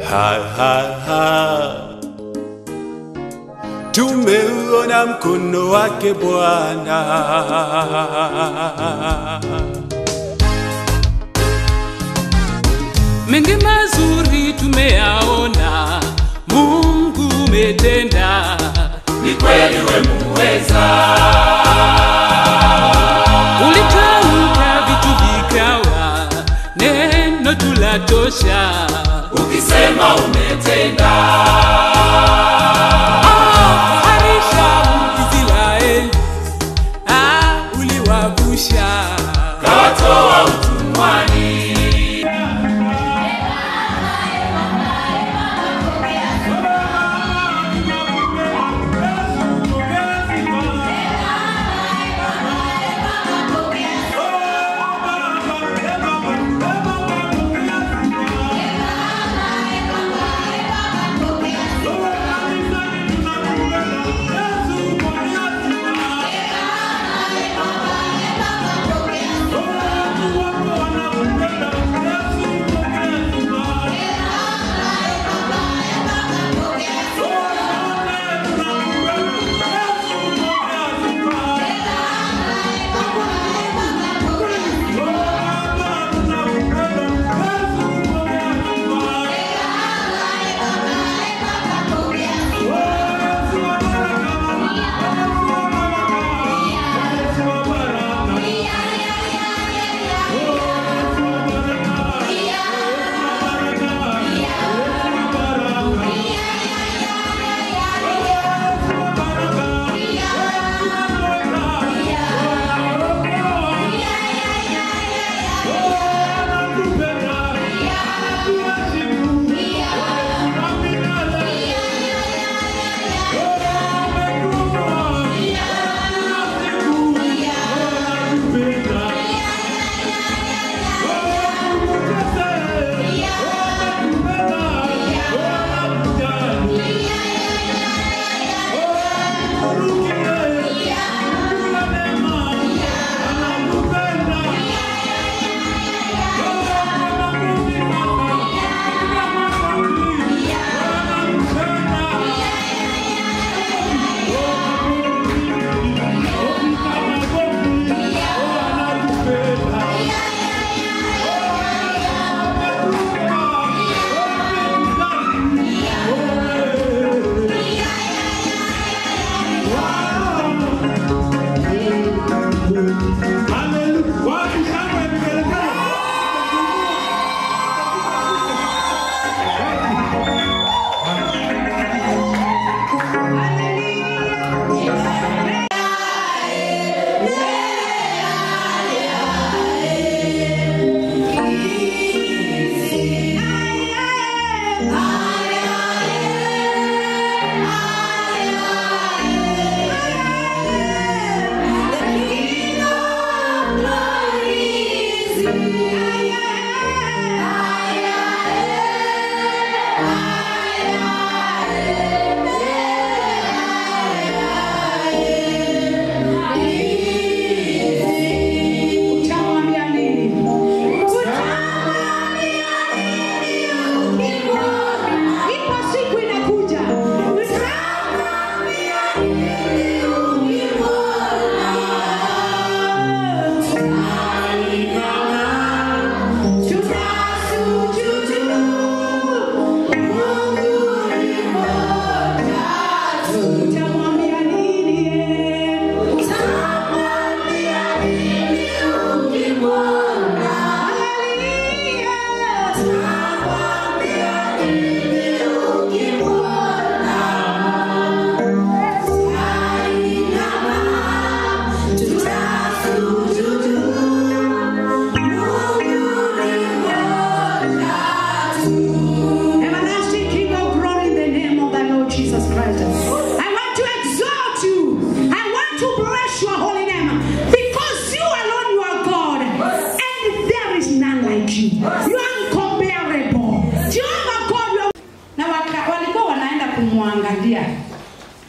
Ha, ha, ha. Tumeuona mkono wake Bwana. Mengi mazuri tumeyaona, Mungu umetenda, ni kweli we muweza. Ulitamka vitu vikawa, neno tulatosha, ukisema umetenda. Harisha Israeli, uliwavusha, kawatoa utumwani.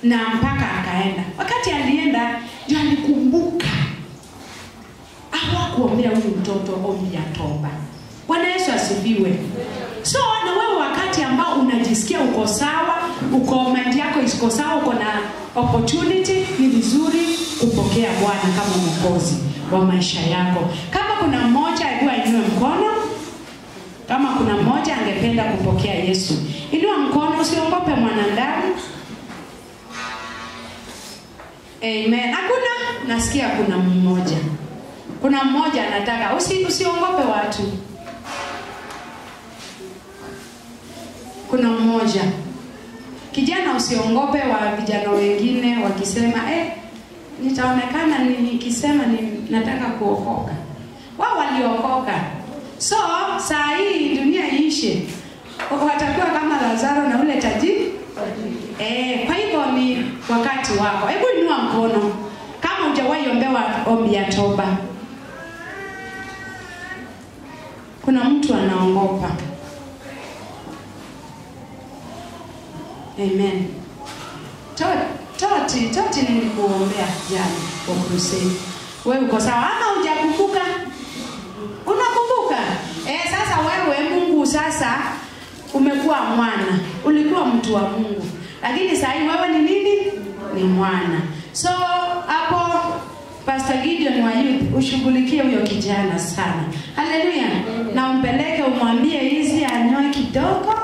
Na mpaka akaenda. Wakati alienda ndio alikumbuka kuombea huyu mtoto ombi ya toba. Bwana Yesu asifiwe. So na wewe wakati ambao unajisikia uko sawa, uko mind yako iko sawa, uko na opportunity, ni vizuri kupokea Bwana kama Mwokozi wa maisha yako. Kama kuna mmoja, hebu ainue mkono. Kama kuna mmoja angependa kupokea Yesu, inua mkono, usiogope mwanadamu. Amen. Hakuna? Nasikia kuna mmoja. Kuna mmoja anataka. Usiogope watu. Kuna mmoja. Kijana, usiogope wa vijana wengine wakisema nitaonekana nikisema nataka kuokoka. Wao waliokoka. So saa hii dunia iishe, watakuwa kama Lazaro na ule tajiri. Kwa hivyo ni wakati wako. Hebu inua mkono kama hujawahi ombewa ombi ya toba. Kuna mtu anaogopa. Amen. Toti nilikuombea jana kwa crusade. Wewe uko sawa ama hujakumbuka? Unakumbuka? Sasa wewe Mungu sasa umekuwa mwana. Ulikuwa mtu wa Mungu. Lakini sasa wewe ni nini? Ni mwana. So hapo Pastor Gideon wa youth ushughulikie huyo kijana sana. Haleluya. Na umpeleke umwambie hizi anyoe kidogo.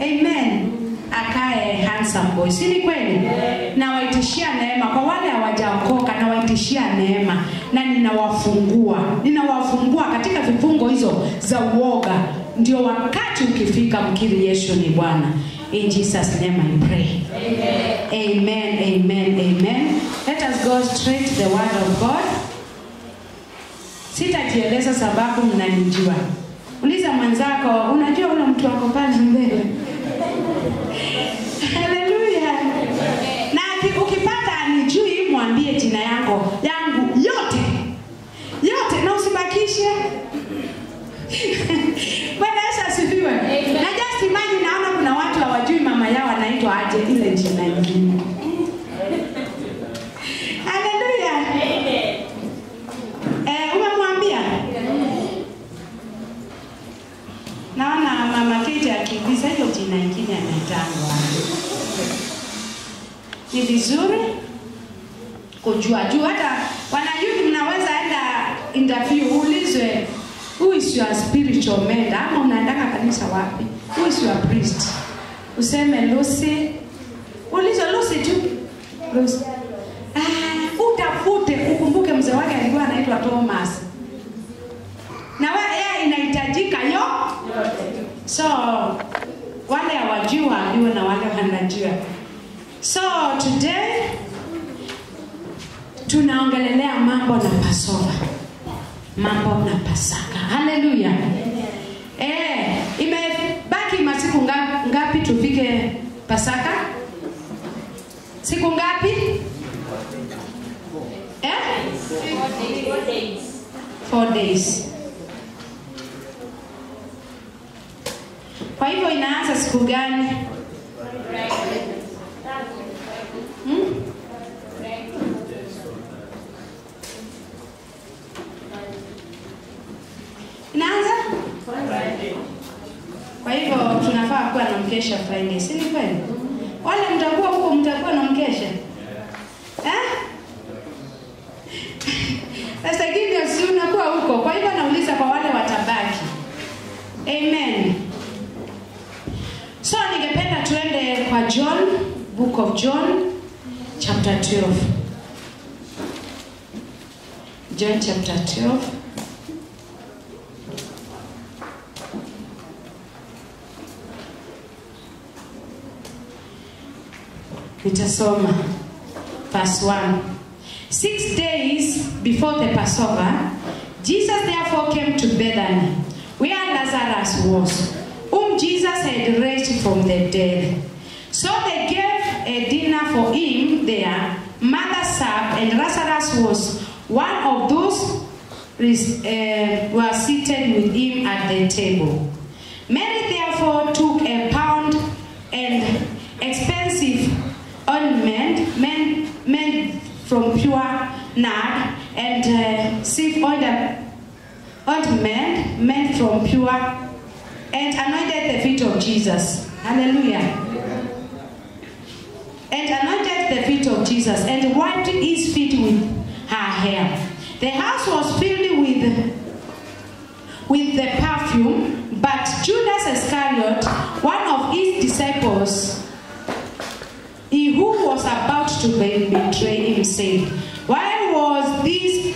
Amen. Akae handsome boy. Si ni kweli? Na waitishia neema kwa wale hawajaokoka, na waitishia neema na ninawafungua. Ninawafungua katika vifungo hizo za uoga. Ndio wakati ukifika mkiri Yesu ni Bwana. In Jesus name I pray. Amen. Amen, amen, amen. Let us go straight to the word of God. Sitajieleza sababu mnanijua. Uliza mwenzako, unajua ule mtu wako pale mbele. Hallelujah. Na ukipata anijui, mwambie jina yangu yote. Yote, na usibakishe. Bwana Yesu asifiwe. Na just imagine, naona kuna watu hawajui mama yao anaitwa aje ile jina nyingine. Hallelujah. Amen. Umemwambia? Naona mama Kate akigusa hiyo jina nyingine anaitangwa. Ni vizuri kujua. Juu hata wanayouth mnaweza enda interview uulizwe, who is your spiritual mentor? Ama unaendaka kanisa wapi? Who is your priest? Useme Lucy. Ulizo Lucy tu. Lucy. Utafute ukumbuke mzee wake alikuwa anaitwa Thomas. Na wewe inahitajika yo. So wale hawajui waambiwe na wale wanajua. So today tunaongelelea mambo na Passover. Mambo na Pasaka. Hallelujah. Imebaki masiku ngapi tufike Pasaka? Siku ngapi? 4 days. 4 days. Kwa hivyo inaanza siku gani? Inaanza? Kwa hivyo tunafaa kuwa na mkesha Friday, si ni kweli? Wale mtakuwa huko mtakuwa na mkesha. Sasa Gideon si unakuwa huko. Kwa hivyo nauliza kwa wale watabaki. Amen. So ningependa tuende kwa John, Book of John chapter 12. John chapter 12. Nitasoma verse 1. 6 days before the Passover, Jesus therefore came to Bethany, where Lazarus was, whom Jesus had raised from the dead. So they gave a dinner for him there. Martha served, and Lazarus was one of those who were seated with him at the table. Mary therefore took a pound and expensive ointment made from pure nard and sieve ointment made from pure and anointed the feet of Jesus. Hallelujah. And anointed the feet of Jesus and wiped his feet with her hair. The house was filled with the perfume, but Judas Iscariot, one of his disciples, he who was about to betray him, said, "Why was this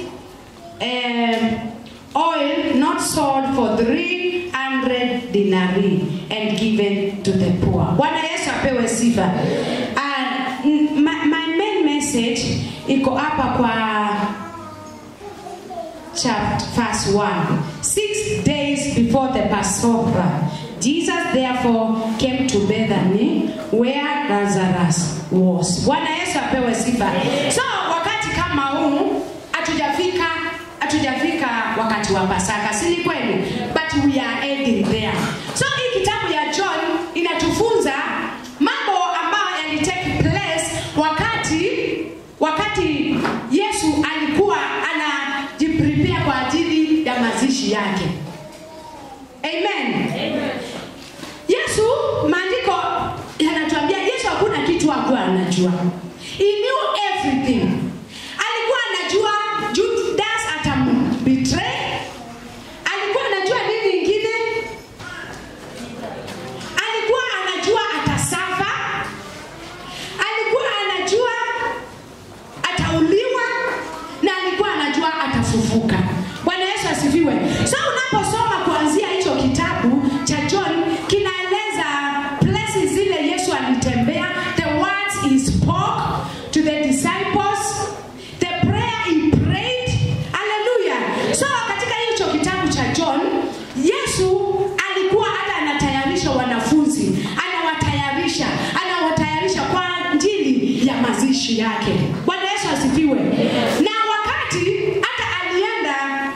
oil not sold for 300 denarii and given to the poor?" Bwana Yesu apewe sifa. And my main message iko hapa kwa chapter verse 1. 6 days before the Passover, Jesus therefore came to Bethany where Lazarus was. Bwana Yesu apewe sifa. So wakati kama huu hatujafika wakati wa Pasaka, si ni kweli? But we are heading there. So hii kitabu ya John inatufunza mambo ambayo yali take place wakati Yesu alikuwa anajiprepare kwa ajili ya mazishi yake. Amen. Amen. Yesu, maandiko yanatuambia Yesu hakuna kitu hakuwa anajua. He knew everything. Alikuwa anajua Judas atambetray. Alikuwa anajua nini ingine? Alikuwa anajua atasafa. Alikuwa anajua atauliwa na alikuwa anajua atafufuka. Bwana Yesu asifiwe. So unaposoma kuanzia hicho kitabu cha John, kinaeleza places zile Yesu alitembea, the words he spoke to the disciples, the prayer he prayed. Hallelujah. So katika hicho kitabu cha John, Yesu alikuwa hata anatayarisha wanafunzi, anawatayarisha kwa ajili ya mazishi yake. Bwana Yesu asifiwe. Na wakati hata alienda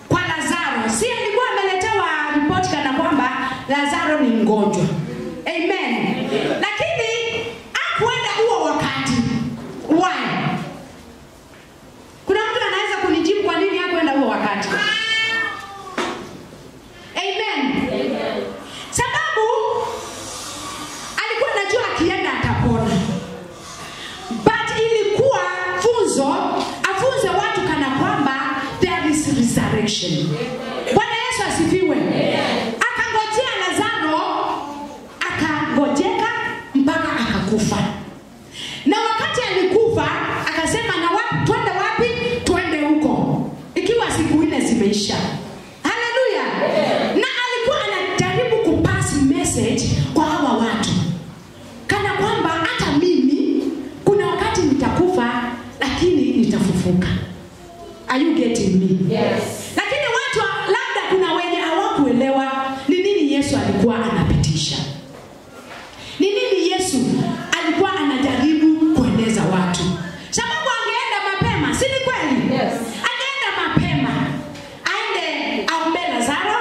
kwa Lazaro, si alikuwa ameletewa report kana kwamba Lazaro ni mgonjwa. Amen. Lakini hakuenda huo wakati. Why? Kuna mtu anaweza kunijibu kwa nini hakuenda huo wakati? Amen. Amen. Sababu alikuwa anajua akienda atapona. But ilikuwa funzo, afunze watu kana kwamba there is resurrection. Bwana Yesu asifiwe. Akangojea Lazaro, akangojeka mpaka akakufa. Na wakati alikufa akasema, na wapi twende, wapi twende huko, ikiwa siku 4 zimeisha. Hallelujah. Na alikuwa anajaribu kupass message kwa hawa watu kana kwamba hata mimi kuna wakati nitakufa lakini nitafufuka. Are you getting me? Yes. Lakini watu labda kuna wenye hawakuelewa ni nini Yesu alikuwa anapitisha. Ni nini Yesu alikuwa anajaribu kueleza watu. Sababu angeenda mapema, si ni kweli? Yes. Angeenda mapema, aende aombe Lazaro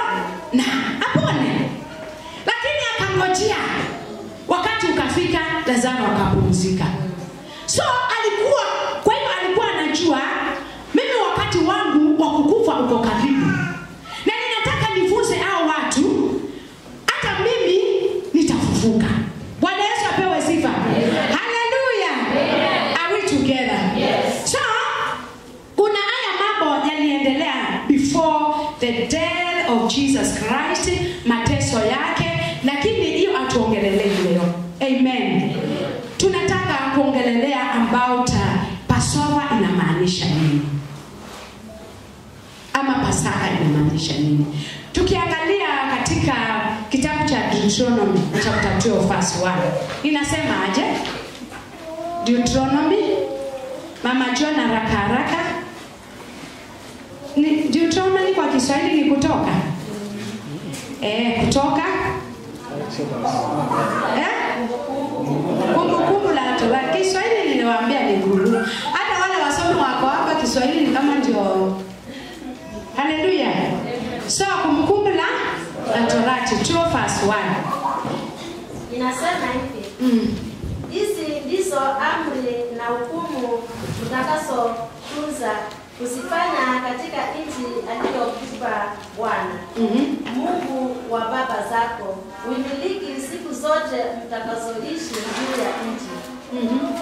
na apone. Lakini akangojea wakati ukafika, Lazaro akapumzika. So alikuwa, kwa hiyo alikuwa anajua mimi wakati wangu wa kukufa uko karibu. Na ninataka nifunze hao watu hata mimi nitafufuka. Bwana Yesu apewe sifa. Hallelujah. Are we together? Yes. So kuna haya mambo yaliendelea before the death of Jesus Christ, mateso yake, lakini hiyo hatuongelelei leo. Amen. Tunataka kuongelelea about Passover inamaanisha nini? Ama Pasaka inamaanisha nini? Tukiangalia katika kitabu cha Deuteronomy chapter 12 verse 1. Inasema aje? Deuteronomy, Mama John haraka haraka. Ni Deuteronomy kwa Kiswahili ni kutoka. Kutoka. Kumbukumbu la Torati. Kiswahili niliwaambia ni guru. Hata wale wasomi wako hapa Kiswahili ni kama ndio. Hallelujah. So Kumbukumbu la Torati 12 verse 1. Inasema hivi. Hizi ndizo amri na hukumu mtakazotunza kuzifanya katika nchi aliyokupa Bwana Mungu wa baba zako, uimiliki siku zote mtakazoishi juu ya nchi.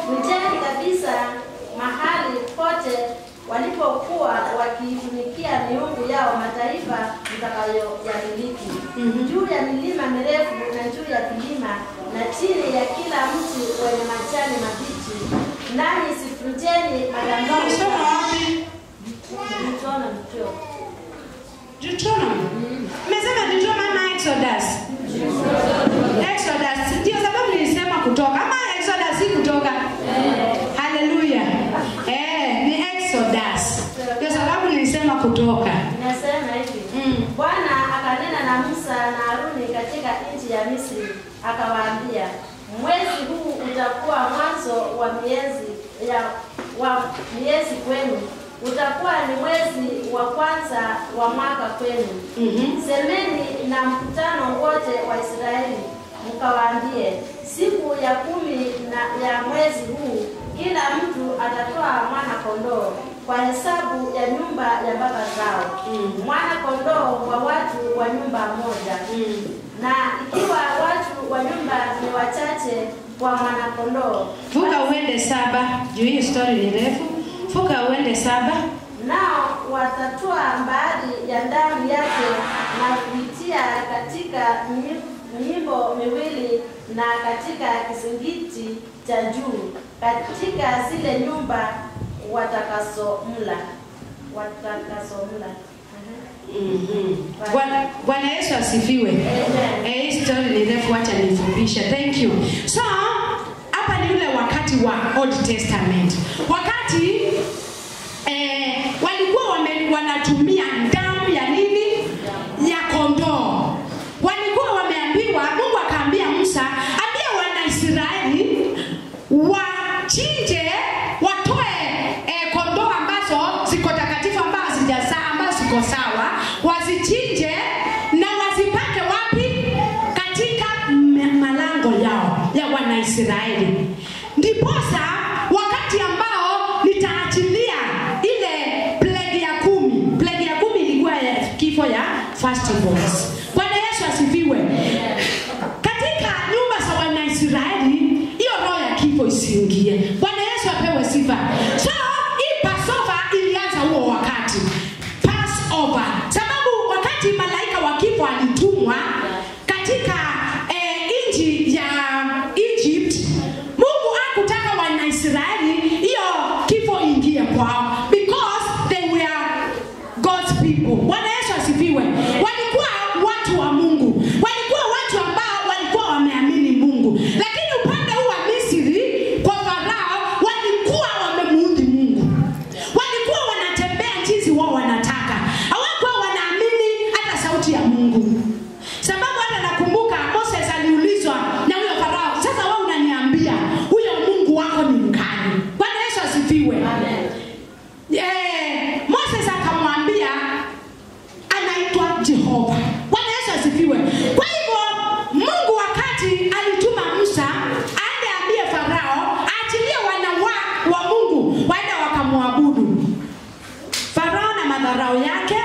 Vunjeni kabisa mahali pote walipokuwa wakiitumikia miungu yao mataifa mtakayoyamiliki, juu ya milima mirefu na juu ya vilima na chini ya kila mti wenye majani mabichi, nanyi sivunjeni madhabahu. Deuteronomy. Nimesema Deuteronomy ama Exodus? Exodus. Ndio sababu nilisema kutoka. Ama Exodus si kutoka. Hallelujah. Ni Exodus. Ndio sababu nilisema kutoka. Nasema hivi. Bwana akanena na Musa na Haruni katika nchi ya Misri, akawaambia, mwezi huu utakuwa mwanzo wa miezi kwenu. Utakuwa ni mwezi wa kwanza wa mwaka kwenu. Semeni na mkutano wote wa Israeli, mkawaambie, siku ya 10 ya mwezi huu kila mtu atatoa mwana kondoo kwa hesabu ya nyumba ya baba zao. Mwana kondoo wa watu wa nyumba moja. Na ikiwa watu wa nyumba ni wachache kwa mwana kondoo. Vuka uende 7, juu hii story ni refu. Fuka uende 7. Nao watatoa baadhi ya damu yake na kuitia katika miimbo miwili na katika kizingiti cha juu katika zile nyumba watakazomla. Bwana Yesu asifiwe. Hii story ni refu, acha nifupishe. Thank you. So hapa ni ule wakati wa Old Testament. Wakati walikuwa wanatumia damu ya nini? Ya kondoo. Walikuwa wameambiwa, Mungu akaambia Musa, ambia wana Israeli wachinje, watoe kondoo ambazo ziko takatifu, ambazo hazijazaa, ambazo ziko sawa, wazichinje na wazipake wapi? Katika malango yao ya wana Israeli. Ndiposa wakati ambao nitaachilia ile plague ya 10. Plague ya 10 ilikuwa ya kifo ya firstborns. Bwana Yesu asifiwe. Katika nyumba za wana Israeli hiyo roho ya kifo isiingie. Bwana Yesu apewe sifa. So hii Passover ilianza huo wakati. Passover. Sababu wakati malaika wa kifo alitumwa katika nchi ya Egypt, Mungu hakutaka wana Israeli hiyo kifo ingie kwao, because they were God's people. Bwana Yesu asifiwe. Walikuwa watu wa Mungu. Walikuwa watu ambao walikuwa wameamini Mungu. Lakini upande huu wa Misri kwa Farao walikuwa wamemuudhi Mungu. Walikuwa wanatembea jinsi wao wanataka. Hawakuwa wanaamini hata sauti ya Mungu. Sababu hata nakumbuka Moses aliulizwa na huyo Farao, sasa wewe unaniambia huyo Mungu wako ni mkani? Bwana Yesu asifiwe. Amen. Moses akamwambia anaitwa Jehova. Bwana Yesu asifiwe. Kwa hivyo Mungu wakati alituma Musa aende ambie Farao aachilie wana wa Mungu waende wakamwabudu. Farao na madharau yake,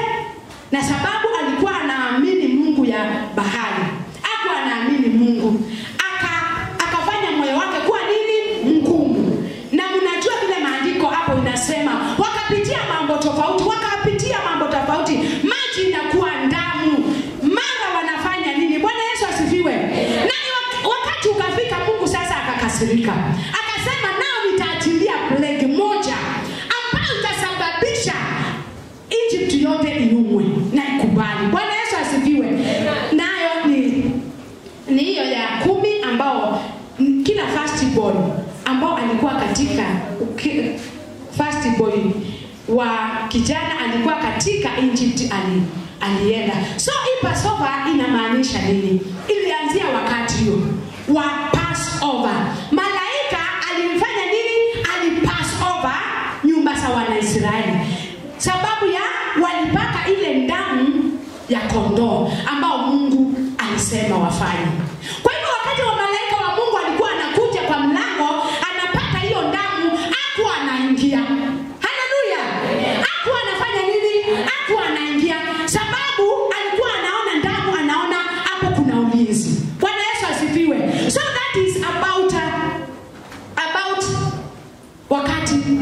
na sababu alikuwa anaamini Mungu ya bahari, hakuwa anaamini Mungu, akafanya moyo wake kuwa nini? Mgumu. Na mnajua vile maandiko hapo inasema wakapitia mambo tofauti, maji inakuwa damu, mara wanafanya nini? Bwana Yesu asifiwe. Na wakati ukafika Mungu sasa akakasirika, akasema nao nitaachilia plague moja ambayo itasababisha Egypt yote iumwe na ikubali. Bwana Yesu asifiwe. Nayo ni hiyo ya 10 ambao kila firstborn ambao alikuwa katika firstborn wa kijana alikuwa katika Egypt alienda. So hii Passover inamaanisha nini? Ilianzia wakati hiyo wa Passover. Malaika alimfanya nini? Alipass over nyumba za wana Israeli. Sababu ya walipaka ile damu ya kondoo ambao Mungu alisema wafanye. Kwa hivyo wakati wa malaika wa Mungu alikuwa anakuja kwa mlango, anapaka hiyo damu, hakuwa anaingia. Haleluya. Hakuwa wakati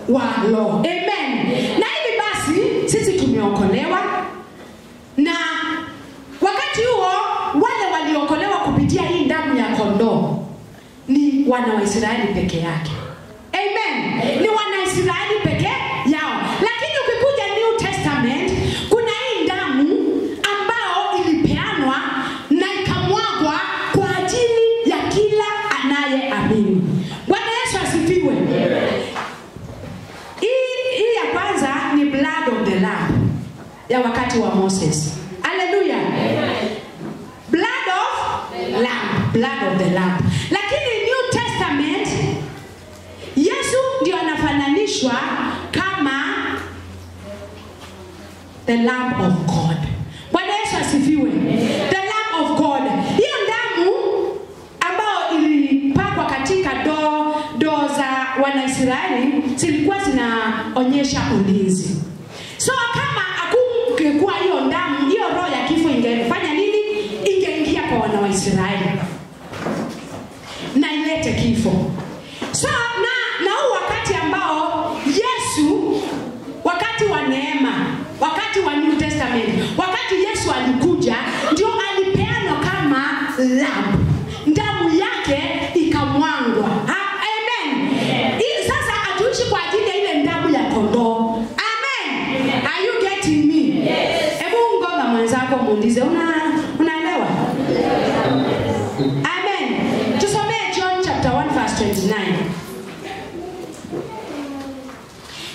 wa law. Amen. Na hivi basi sisi tumeokolewa, na wakati huo wale waliokolewa kupitia hii damu ya kondoo ni wana wa Israeli peke yake. Amen. Ni wana Israeli peke yao. Lakini ukikuja New Testament, kuna hii damu ambao ilipeanwa na ikamwagwa kwa ajili ya kila anayeamini. Bwana Yesu asifiwe. Hii ya kwanza ni blood of the lamb ya wakati wa Moses. Hallelujah. Blood of lamb, blood of the lamb. Lakini New Testament, Yesu ndio anafananishwa kama the Lamb of God. Bwana Yesu asifiwe. The Lamb of God. Hiyo damu ambayo ilipakwa katika doo za Wanaisraeli zilikuwa zinaonyesha ulinzi. So kama hakungekuwa hiyo damu, hiyo roho ya kifo ingefanya nini? Ingeingia kwa wana wa Israeli na ilete kifo. So na huu wakati ambao Yesu, wakati wa neema, wakati wa New Testament, wakati Yesu alikuja, ndio alipeanwa kama lamb. Damu yake ikamwangwa. Amen. Sasa hatuishi kwa ajili ya ile damu ya kondoo. Amen. Are you getting me? Yes. Hebu ngonga mwenzako muulize, unaelewa? Amen. Tusomee John chapter 1 verse 29.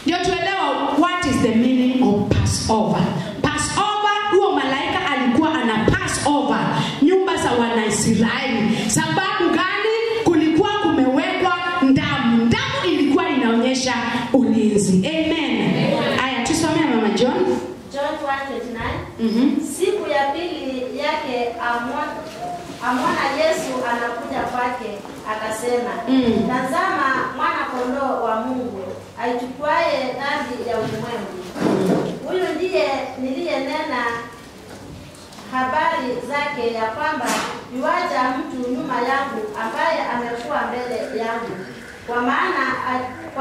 Ndio tuelewa what is the meaning of Passover. Passover, huo malaika alikuwa ana pass over nyumba za Wanaisraeli. Sababu gani? Kulikuwa kumewekwa damu. Damu ilikuwa inaonyesha ulinzi. Amen. Aya, tusomee Mama John. John 1:29. Siku ya pili yake amwona Yesu anakuja kwake, akasema, tazama mwana kondoo wa Mungu aichukuaye dhambi ya ulimwengu. Huyu ndiye niliyenena habari zake, ya kwamba yuaja mtu nyuma yangu ambaye amekuwa mbele yangu, kwa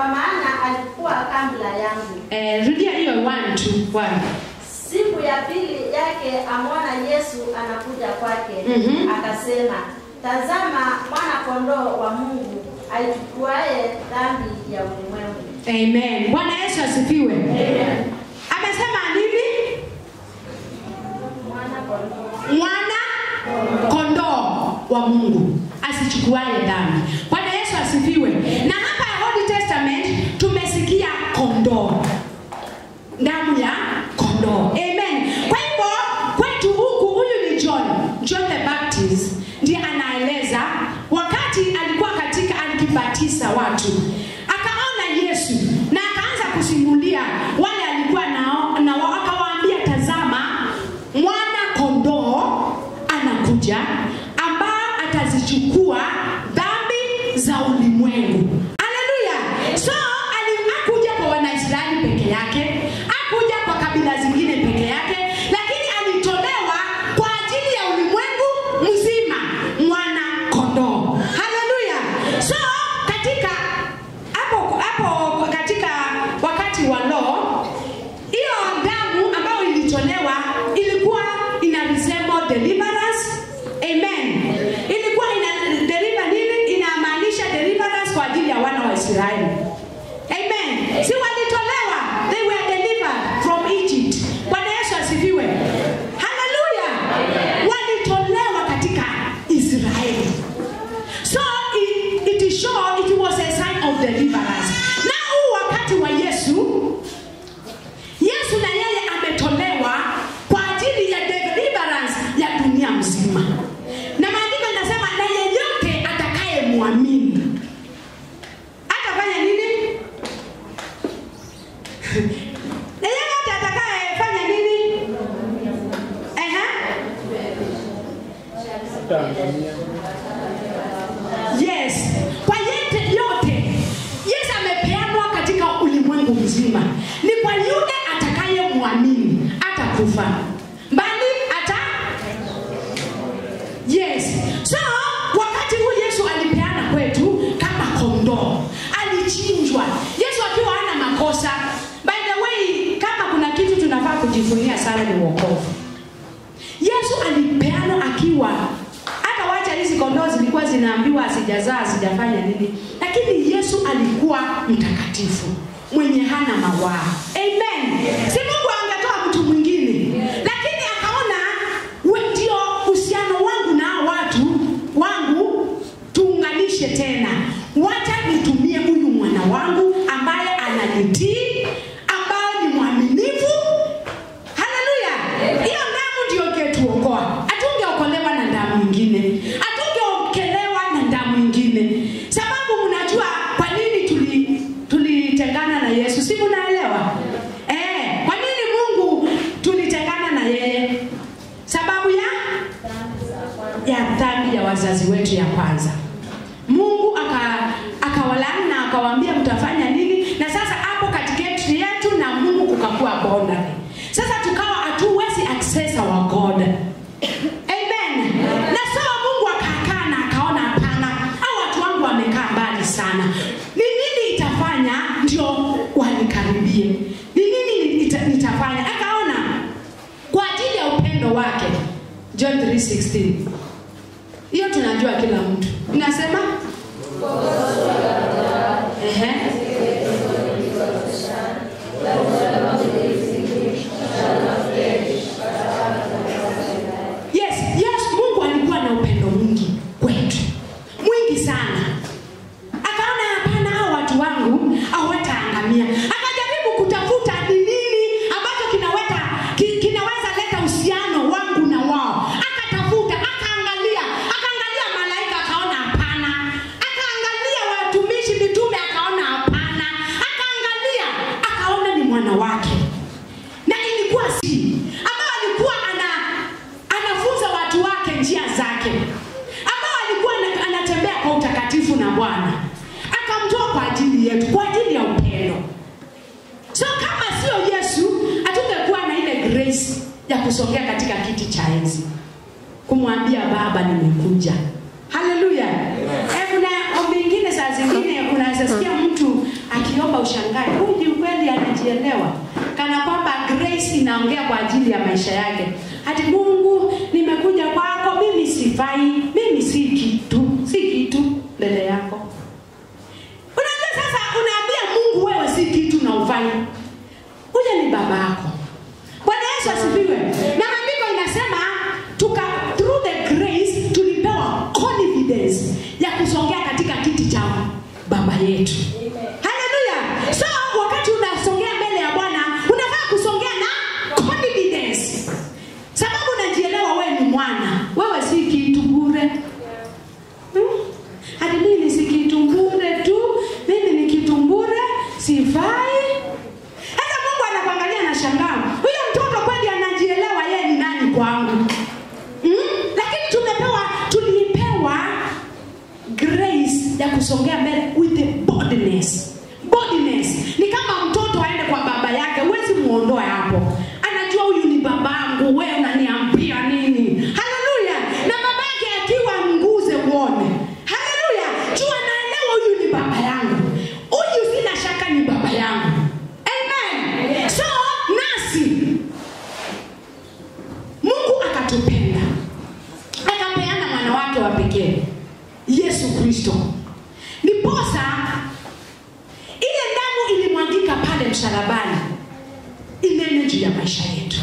maana alikuwa kabla yangu. Rudia hiyo 1 2 1. Siku ya pili yake amwona Yesu anakuja kwake, akasema, tazama mwana kondoo wa Mungu aichukuaye dhambi ya ulimwengu. Amen. Bwana Yesu asifiwe. Amen. Amesema nini? Mwana kondoo. Mwana kondoo wa Mungu asichukuaye dhambi. Bwana Yesu asifiwe. Na hapa Old Testament tumesikia kondoo. Damu ya kondoo. Amen. Kwa hivyo kwetu huku, huyu ni John the Baptist ndiye anaeleza wakati alikuwa katika alikibatiza watu. Akaona Yesu na akaanza kusimulia wale alikuwa nao, na akawaambia, tazama mwana kondoo anakuja ambao atazichukua dhambi za ulimwengu. Haleluya. So alikuja kwa Wanaisraeli peke yake, hakuja kwa kabila zingine peke yake, lakini alitolewa kwa ajili ya ulimwengu mzima, mwana kondoo. Haleluya. So katika hapo katika wakati wa law, hiyo damu ambayo ilitolewa ilikuwa ina resemble deliverance. Amen. Ilikuwa ina deliver nini? Inamaanisha deliverance kwa ajili ya wana wa Israeli. Amen. Si walitolewa, they were delivered from Egypt. Bwana Yesu asifiwe. Hallelujah. Walitolewa katika Israeli. So it showed it was a sign of deliverance. Na huu wakati wa Yesu, Yesu na yeye ametolewa kwa ajili ya deliverance ya dunia mzima. Na maandiko yanasema na yeyote atakayemwamini atafanya nini? Na yeyote atakayefanya nini? Yes. Kwa yote Yesu amepeanwa katika ulimwengu mzima. Ni kwa yule atakayemwamini atakufa, bali ata. Yes. So wakati huu Yesu alipeana kwetu kama kondoo, alichinjwa. mtakatifu, mwenye hana mawaa. Amen. Si Mungu angetoa mtu mwingine, lakini akaona ndio uhusiano wangu na watu wangu tuunganishe tena. Wacha nitumie huyu mwana wangu ambaye ananitii, ambaye ni mwaminifu. Haleluya. Hiyo damu ndio ingetuokoa. Hatungeokolewa na damu nyingine. Hatungeokolewa na damu nyingine. Sababu mnajua kwa nini tulitengana na Yesu? Si mnaelewa? Kwa nini Mungu tulitengana na yeye? Sababu ya dhambi ya wazazi wetu ya kwanza. Mungu akawalaani na akawaambia mtafanya nini? Na sasa hapo katikati yetu na Mungu kukakuwa boundary. Sasa tukawa hatuwezi access our God. Amen. Na so Mungu akakaa na akaona hapana, hao watu wangu wamekaa mbali sana. Ni nini itafanya ndio wanikaribie? Ni nini nitafanya? Akaona kwa ajili ya upendo wake. John 3:16. Hiyo tunajua kila mtu. Inasema Yes, yes, Mungu alikuwa na upendo mwingi kwetu. Mwingi sana. Akaona hapana, hao watu wangu hawataangamia. Akajaribu kutafuta ni nini ambacho kinaweza leta uhusiano wangu na wao. Akatafuta, akaangalia malaika akaona hapana. Akaangalia watumishi mitume akaona hapana. Akaangalia, akaona ni mwana wake. Na ilikuwa si ambao alikuwa anafunza watu wake njia zake, ambao alikuwa anatembea kwa utakatifu na Bwana. Akamtoa kwa ajili yetu, kwa ajili ya upendo. So kama sio Yesu, hatungekuwa na ile grace ya kusongea katika kiti cha enzi, kumwambia Baba nimekuja. Haleluya. Kuna ombi ingine saa zingine unaweza sikia mtu akiomba ushangae, huyu kweli anajielewa, kana kwamba grace inaongea kwa ajili ya maisha yake. Hati Mungu nimekuja kwako, mimi sifai, mimi si kitu, si kitu mbele yako. Unajua sasa unaambia Mungu wewe si kitu na ufai. Huyu ni baba yako. Bwana Yesu asifiwe. Na maandiko inasema through the grace tulipewa confidence ya kusongea katika kiti cha baba yetu. Haleluya. So wakati unasongea mbele ya Bwana, unafaa kusongea na confidence. Sababu unajielewa wewe ni mwana. Wewe si kitu bure. Hadi mimi si kitu bure tu, mimi ni kitu bure, sifai. Hata Mungu anakuangalia na shangaa. Huyo mtoto kweli anajielewa yeye ni nani kwangu. Lakini tulipewa grace ya kusongea mbele with the boldness. Boldness ni kama mtoto aende kwa baba yake, huwezi muondoa hapo. Anajua huyu ni babangu, wewe unaniambia nini? Haleluya. Na babake akiwa mguze uone. Haleluya. Jua naelewa huyu ni baba yangu. Huyu sina shaka ni baba yangu. Amen. So nasi Mungu akatupenda, akapeana mwana wake wa pekee Yesu Kristo. Ndiposa ile damu ilimwagika pale msalabani inene juu ya maisha yetu.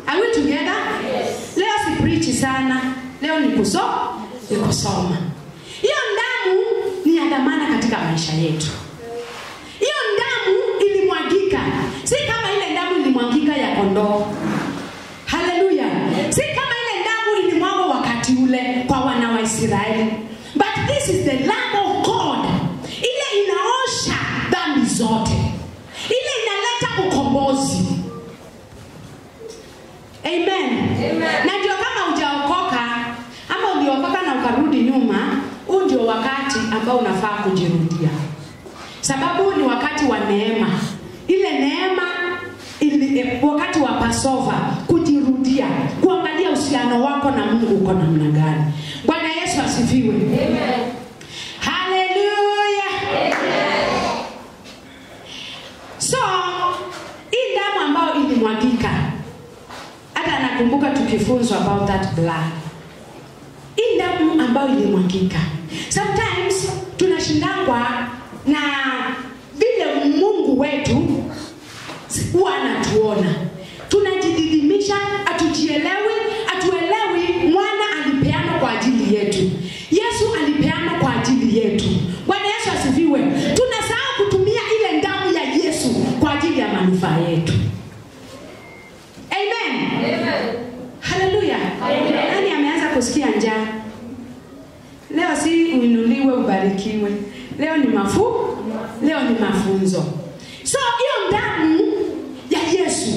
Are we together? Yes. Leo si preach sana, leo ni kusoma. Hiyo damu ni ya dhamana katika maisha yetu. Hiyo damu ilimwagika, si kama ile damu ilimwagika ya kondoo. Haleluya. Si kama ile damu ilimwagwa wakati ule kwa wana wa Israeli. But this is the Lamb of God. Ile inaosha dhambi zote. Ile inaleta ukombozi. Amen. Amen. Na ndio kama hujaokoka ama uliokoka na ukarudi nyuma, huu ndio wakati ambao unafaa kujirudia. Sababu ni wakati wa neema. Ile neema wakati wa Passover, kujirudia, kuangalia uhusiano wako na Mungu uko namna gani. Bwana Yesu asifiwe. Amen. Hallelujah. Amen. So, hii damu ambayo ilimwagika, hata nakumbuka tukifunzwa about that blood. Hii damu ambayo ilimwagika. Sometimes tunashindangwa na manufaa yetu. Amen. Amen. Haleluya. Nani ameanza kusikia njaa? Leo si uinuliwe ubarikiwe. Leo ni leo ni mafunzo. So hiyo damu ya Yesu,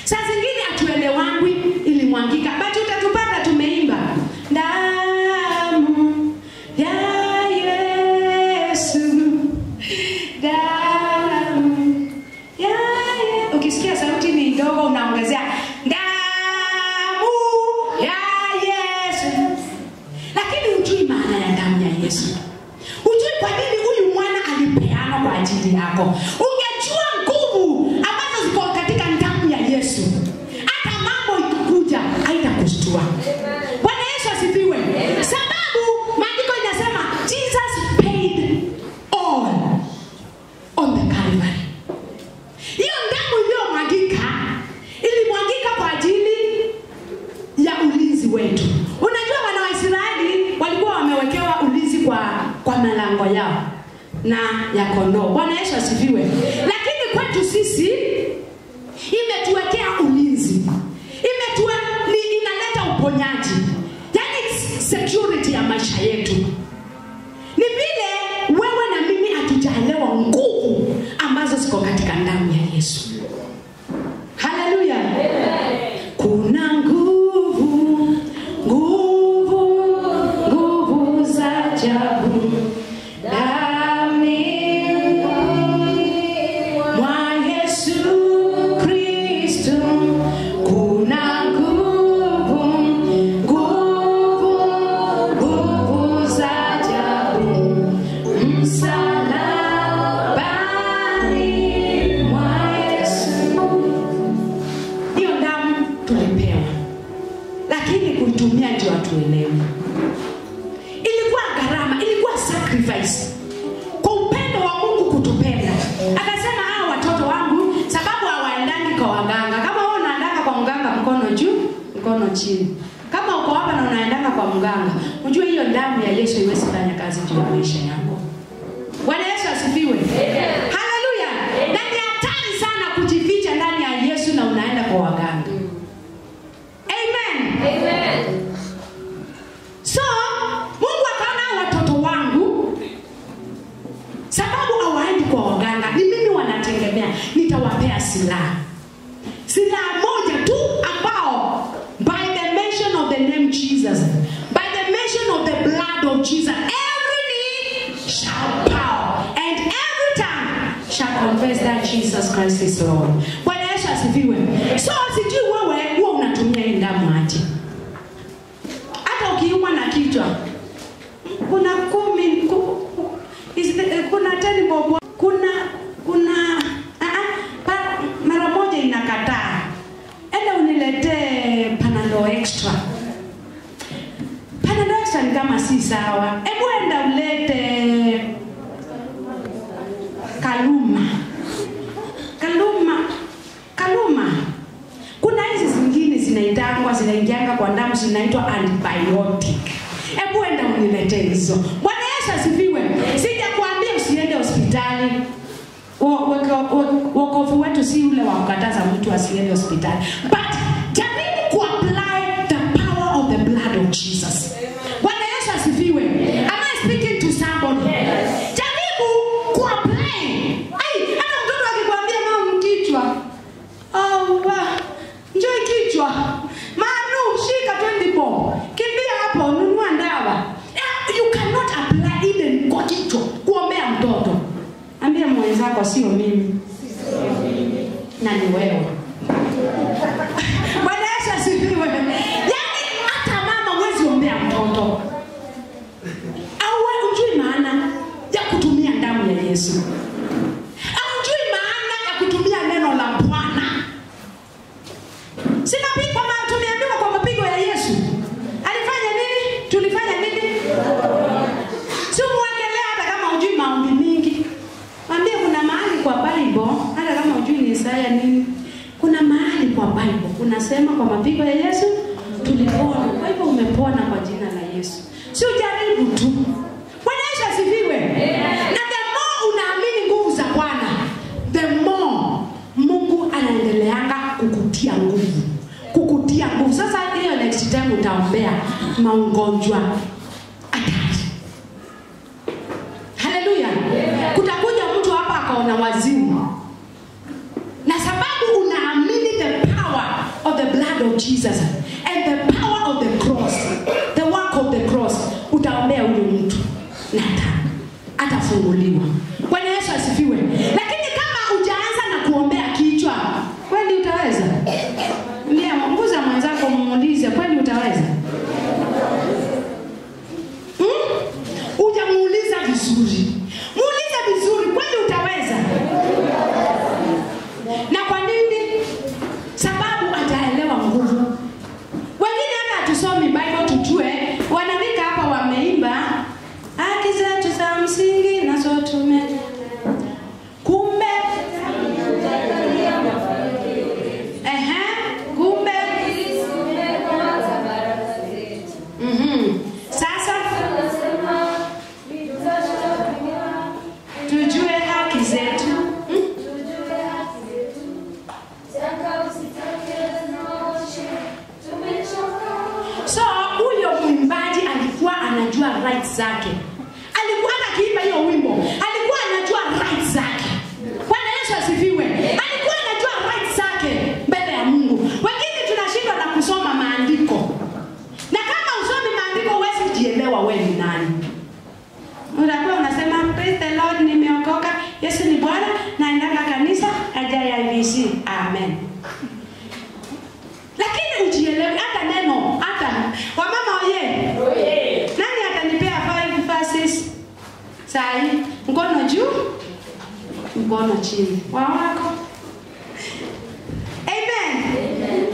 saa zingine hatuelewangwi ilimwangika, but utatupata tumeimba damu ya Yesu, damu ya Yesu. Ukisikia sauti ni ndogo unaongezea damu ya Yesu, lakini hujui maana ya damu ya Yesu. Hujui kwa nini huyu mwana alipeana kwa ajili yako. Ungejua nguvu ambazo ziko katika damu ya Yesu, hata mambo ikikuja haitakushtua. Bwana Yesu asifiwe. Sababu maandiko inasema Jesus paid all on the Calvary. Hiyo damu iliyomwagika ilimwagika kwa ajili ya ulinzi wetu. Unajua wana wa Israeli walikuwa wamewekewa ulinzi kwa malango yao na ya kondoo. Bwana Yesu asifiwe. Lakini kwetu sisi imetuwekea ulinzi. Inaleta uponyaji. Yaani security ya maisha yetu. Ni vile wewe na mimi hatujaelewa nguvu ambazo ziko katika damu ya Yesu. Haleluya. Kuna nguvu, nguvu, nguvu za ajabu damuni mwa Yesu Kristo. Kuna nguvu, nguvu, nguvu za ajabu msalabani mwa Yesu. Hiyo damu tulipewa, lakini kuitumia ndio hatuelewi. Ilikuwa gharama, ilikuwa sacrifice. Kwa upendo wa Mungu kutupenda, akasema hawa watoto wangu sababu hawaendangi kwa waganga. Kama wewe unaendanga kwa mganga, mkono juu, mkono chini. Kama uko hapa na unaendanga kwa mganga, unjue hiyo damu ya Yesu iwezi fanya kazi juu ya maisha yako. Bwana Yesu asifiwe. Haleluya. Na ni hatari sana kujificha ndani ya Yesu na unaenda kwa waganga. Amen. Amen. So Mungu akaona watoto wangu sababu hawaendi kwa waganga, ni mimi wanategemea, nitawapea silaha. Silaha moja tu ambao by the mention of the name Jesus, by the mention of the blood of Jesus, every knee shall bow and every tongue shall confess that Jesus Christ is Lord. Bwana Yesu asifiwe. So sijui wewe huwa unatumia hii damu aje? Hata ukiumwa na kichwa, kuna 10, kuna 10 bob, kuna mara moja inakataa. Enda uniletee Panadol extra. Panadol extra ni kama si sawa. Hebu enda ulete Kaluma. Kaluma. Kuna hizi zingine zinaitangwa, zinaingianga kwa damu, zinaitwa antibiotic. Hebu enda uniletee hizo. Bwana Yesu asifiwe. Sijakwambia usiende hospitali. Wokovu wetu si ule wa kukataza mtu asiende hospitali. But jaribu kuapply the power of the blood of Jesus. Bwana Yesu asifiwe. Am I speaking to somebody? Yes. Jaribu kuapply. Ai, hata mtoto akikwambia mama kichwa. Oh, wa. Njoo kichwa. Manu, shika 20 bob. Kimbia hapo nunua ndawa. You cannot apply even kwa kichwa kuombea mtoto. Ambia mwenzako sio mimi. Na ni wewe. Bwana Yesu asifiwe. Yaani hata mama huwezi ombea mtoto. Au wewe hujui maana ya kutumia damu ya Yesu. Au hujui maana ya kutumia neno la Bwana. Sina pigo maana tumeambiwa kwa mapigo ya Yesu. Alifanya nini? Tulifanya nini? Si muwekelee hata kama hujui maombi mingi. Mwambie kuna mahali kwa Bible, hata kama hujui ni Isaya nini. Kuna mahali kwa Bible kunasema kwa mapigo ya Yesu tulipona. Kwa hivyo umepona kwa jina la Yesu. Si ujaribu tu. Bwana Yesu asifiwe. Na the more unaamini nguvu za Bwana, the more Mungu time utaombea magonjwa hatari. Haleluya. Kutakuja mtu hapa akaona wazimu. Na sababu unaamini the power of the blood of Jesus and the power of the cross, the work of the cross, utaombea huyo mtu na atafunguliwa. Bwana Yesu asifiwe. Lakini kama hujaanza na kuombea kichwa, kweli utaweza? Ndiye mguza mwenzako muulize, kweli utaweza? Hujamuuliza vizuri. Muulize vizuri, kweli utaweza? Na kwa nini? Sababu ataelewa nguvu. Wengine hata hatusomi Bible tujue, wanarika hapa wameimba haki zetu za msingi nazo tume. Kumbe kumbe sasa tujue haki zetu. So huyo mwimbaji alikuwa anajua rights zake. Alikuwa akiimba hiyo wimbo, alikuwa anajua rights zake. Bwana Yesu asifiwe. Alikuwa anajua rights zake mbele ya Mungu. Wengine tunashindwa na kusoma maandiko. Na kama usomi maandiko huwezi kujielewa wewe ni nani. Unakuwa unasema praise the Lord, nimeokoka, Yesu ni Bwana, naendanga kanisa, aja IBC. Amen. Lakini ujielewe hata neno, hata wamama oye. Nani atanipea 5 verses? Sai, mkono juu, mkono chini. Wako. Amen. Amen.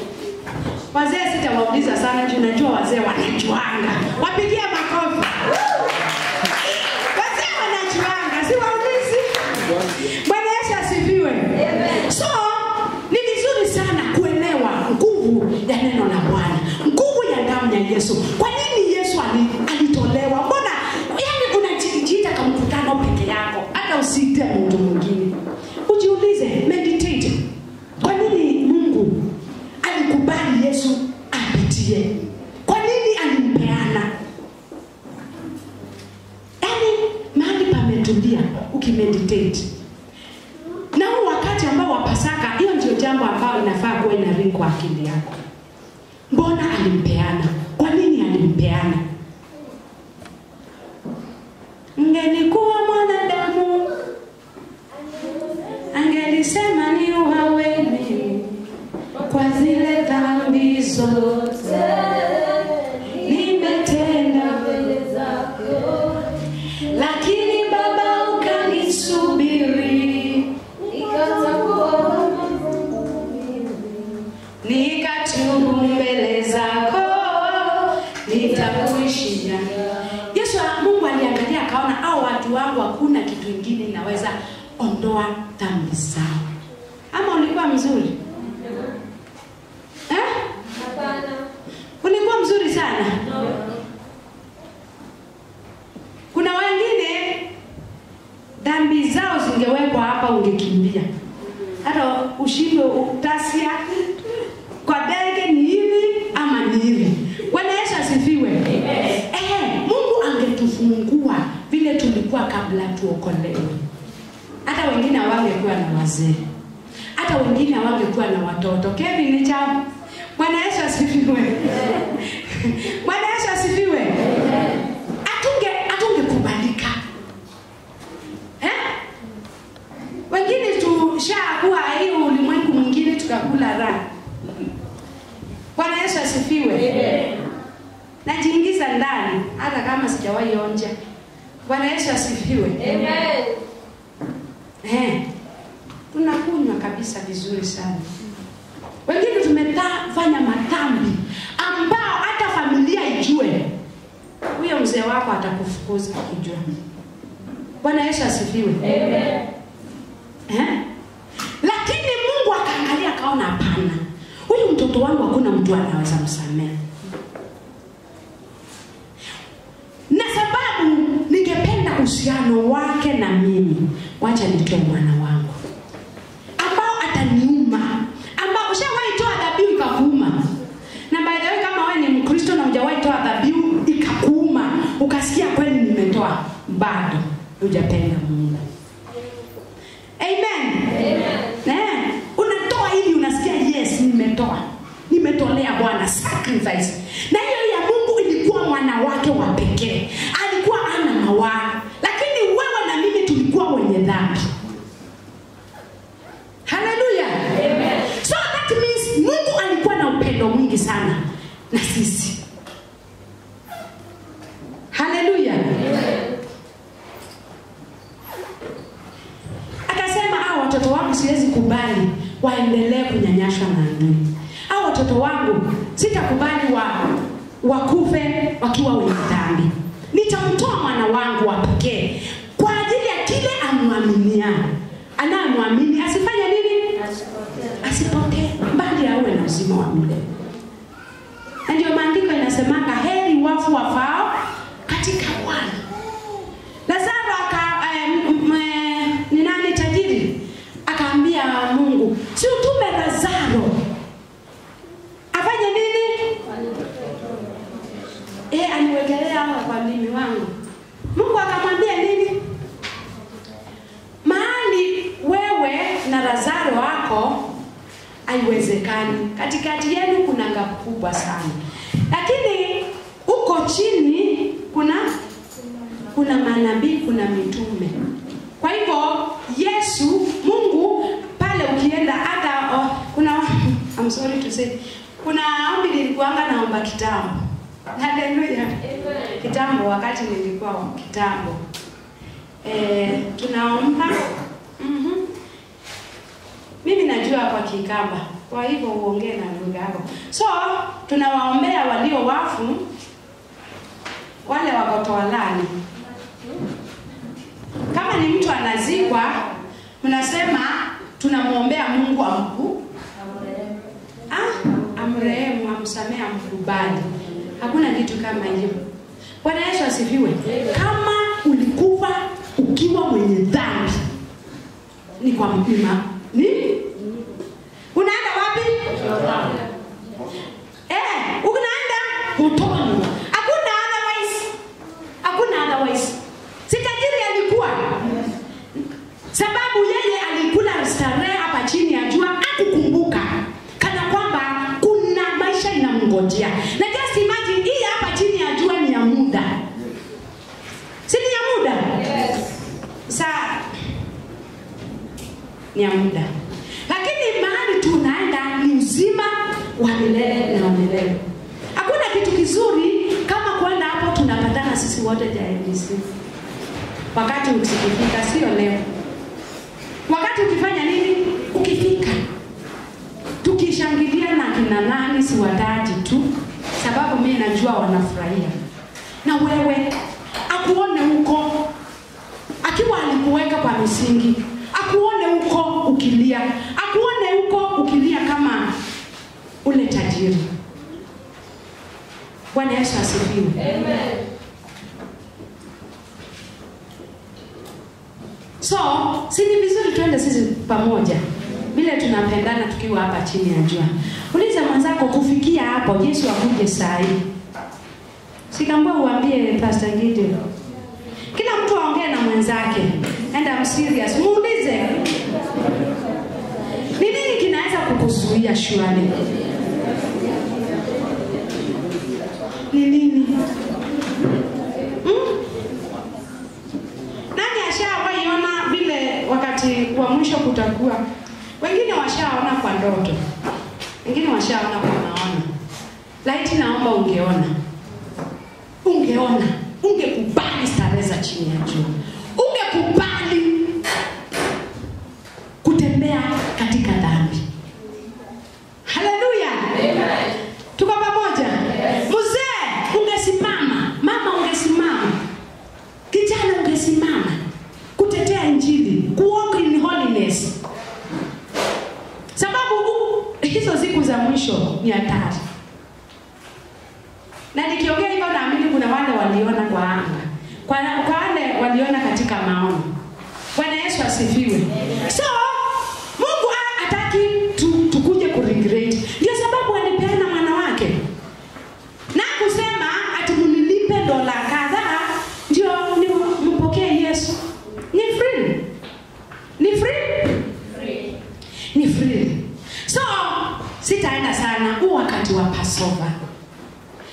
Wazee sitawauliza sana juu najua wazee wanajuanga. Wapigie makofi. Wazee wanajuanga, si waulizi. Bwana Yesu asifiwe. Amen. So, ni vizuri sana kuelewa nguvu ya neno la Bwana, nguvu ya damu ya Yesu. Kwa nini Yesu alitolewa? Mbona yani unajiita kama mkutano peke yako, hata usiite mtu mwingine. Ujiulize, meditate. Kwa nini Mungu alikubali Yesu apitie? Kwa nini alimpeana? Yaani mahali pametulia ukimeditate. Na huu wakati ambao wa Pasaka, hiyo ndio jambo ambalo inafaa kuwa ina kwa akili yako. Mbona alimpeana? Kwa nini alimpeana? Ngelikuwa mwanadamu, angelisema ni uwawe mimi kwa zile dhambi zote nimetenda mbele zako, lakini Baba ukanisubiri, nikatubu mbele zako, nitakuishia. Yesu, Mungu aliangalia akaona hao watu wangu hakuna kitu kingine inaweza ondoa dhambi zao. Ama ulikuwa mzuri? Hapana. Ulikuwa mzuri sana? No. Kuna wengine dhambi zao zingewekwa hapa ungekimbia. Hata ushindwe utasia kwa denge ni hivi ama ni hivi. Bwana Yesu asifiwe. Mungu angetufungua vile tulikuwa kabla tuokolewe. Hata wengine hawangekuwa na wazee. Hata wengine hawangekuwa na watoto. Kevin ni chao. Bwana Yesu asifiwe. Bwana Yesu asifiwe. Atungekubalika. Wengine tushakuwa hiyo ulimwengu mwingine tukakula raha. Bwana Yesu asifiwe. Najiingiza ndani hata kama sijawahi onja. Bwana Yesu asifiwe. Amen. Tunakunywa kabisa vizuri sana. Wengine tumefanya madhambi ambao hata familia ijue. Huyo mzee wako atakufukuza akijua. Bwana Yesu asifiwe. Amen. Lakini Mungu akaangalia akaona hapana. Huyu mtoto wangu hakuna mtu anaweza msamehe. Na sababu ningependa uhusiano wake na mimi, wacha nitoe mwana wangu ambao ataniuma, ambao ushawahi toa dhabihu ikakuuma. Na by the way, kama wewe ni Mkristo Hujapenda Mungu. Amen. Amen. Unatoa hivi unasikia yes, nimetoa. Nimetolea Bwana sacrifice. Na hiyo ya Mungu ilikuwa mwana wake wa pekee. Alikuwa ana mawaa. Lakini wewe na mimi tulikuwa wenye dhambi. Hallelujah. Amen. So that means Mungu alikuwa na upendo mwingi sana na sisi. Hallelujah. Amen. Akasema hao watoto wangu siwezi kubali waendelee kunyanyaswa na adui. Hao watoto wangu sitakubali wakufe wakiwa wenye dhambi. Nitamtoa mwana wangu wa pekee kwa ajili ya kile amwaminia. Anayemwamini asifanye nini? Asipotee, bali awe na uzima wa milele. Na ndio maandiko inasemanga heri wafu wafao katika Bwana. Lazaro ni nani tajiri? Akaambia Mungu, si utume Lazaro afanye nini? Aniwekelea hapa kwa mimi wangu. Mungu akamwambia nini? Mahali wewe na Lazaro wako haiwezekani. Katikati yenu kuna gap kubwa sana. Lakini huko chini kuna manabii, kuna mitume. Kwa hivyo Yesu Mungu pale ukienda hata kuna I'm sorry to say, kuna ombi nilikuanga naomba kitambo. Hallelujah. Amen. Kitambo wakati nilikuwa kitambo. Tunaomba. Mimi najua kwa Kikamba. Kwa hivyo uongee na lugha yako. So tunawaombea walio wafu, wale wako toalani. Kama ni mtu anazikwa, mnasema tunamuombea Mungu amku amrehemu, amsamehe, amkubali. Hakuna kitu kama hiyo. Bwana Yesu asifiwe. Kama ulikufa ukiwa mwenye dhambi, ni kwa mpima. Ni? Unaenda wapi? Unaenda motoni. Hakuna otherwise. Hakuna otherwise. Si tajiri alikuwa. Sababu yeye alikula starehe hapa chini ya jua, hakukumbuka kana kwamba kuna maisha inamngojea. Na just imagine hii hapa chini ya jua ni ya muda. Si ni ya muda? Yes. Ni ya muda. Lakini mahali tunaenda ni uzima wa milele na wa milele. Hakuna kitu kizuri kama kwenda hapo tunapatana sisi wote JMC. Wakati ukifika, sio leo. Wakati ukifanya nini? Ukifika. Tukishangilia na kina nani siwataji tu, sababu mimi najua wanafurahia. Na wewe akuone huko akiwa alikuweka kwa misingi, akuone huko ukilia, akuone huko ukilia kama ule tajiri. Bwana Yesu asifiwe. Amen. So, si ni vizuri tuende sisi pamoja vile tunapendana tukiwa hapa chini ya jua. Uliza mwenzako kufikia hapo Yesu akuje saa hii. Sikambua uambie Pastor Gideon. Kila mtu aongee na mwenzake. And I'm serious. Muulize. Ni nini kinaweza kukuzuia shwari? Ni nini? Nani ashawaiona vile wakati wa mwisho kutakuwa? Wengine washaona kwa ndoto. Wengine washaona kwa maono. Laiti naomba ungeona. Ungeona. Ungekubali starehe za chini ya jua. Ungekubali kutembea katika dhambi. Hallelujah. Amen. Tuko pamoja? Yes. Mzee ungesimama, mama ungesimama, kijana ungesimama kutetea injili, kuwalk in holiness. Sababu hizo siku za mwisho ni hatari. Na nikiongea hivyo naamini kuna wale waliona kwa anga. Kwa wale waliona katika maono. Bwana Yesu asifiwe. So Mungu hataki tukuje kuregret. Ndio sababu alipeana mwana wake. Na kusema ati mnilipe dola kadhaa ndio mpokee Yesu. Ni free. So sitaenda sana. Huu wakati wa Passover